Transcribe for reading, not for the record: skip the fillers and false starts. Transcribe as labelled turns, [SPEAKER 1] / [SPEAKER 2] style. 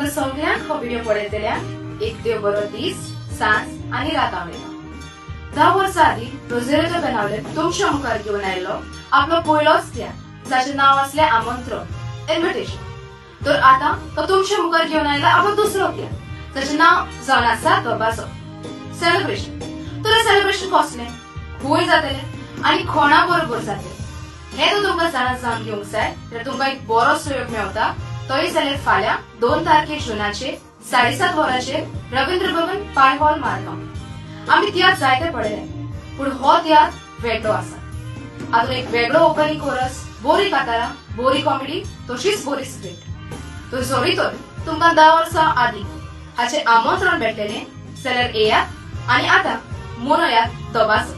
[SPEAKER 1] तर सगल्यांक हो व्हिडिओ पळयतल्यांक एक देव बरो दीस, सांज आनी रात आवडटा. 10 वर्सां आदीं रोजेरियो बेनावले तुमच्या मुखार घेवन आयलो आपलो पयलोच तियात्र, जाचें नांव आसलें आमंत्रण, इन्विटेशन. तर आतां तो तुमच्या मुखार घेवन आयला आपलो दुसरो तियात्र, जाचें नांव जावन आसा दबाजो, सेलिब्रेशन. तर सेलिब्रेशन कसलें, खंय जातलें आनी कोणा बरोबर जातलें हें तर तुमकां जाणा जावन घेवंक जाय जाल्यार तुमकां एक बरो सहयोग मेवता. तोय जाल्यार फाल्यां 2 तारखे जुनाचेर 7:30 वरांचेर रवींद्र भवन, पाय हॉल, मारगांव. आमी तियात्र जायते पळयले, पूण हो तियात्र वेगळो आसा. हातूंत एक वेगळो ओपनिंग कोरस, बोरी कातारां, बोरी कॉमेडी, तशीच बोरी स्क्रिप्ट. तर जरी तर तुमकां 10 वर्सां आदीं हाचें आमंत्रण भेटलेलें जाल्यार येयात आनी आतां मनयात दबाजो.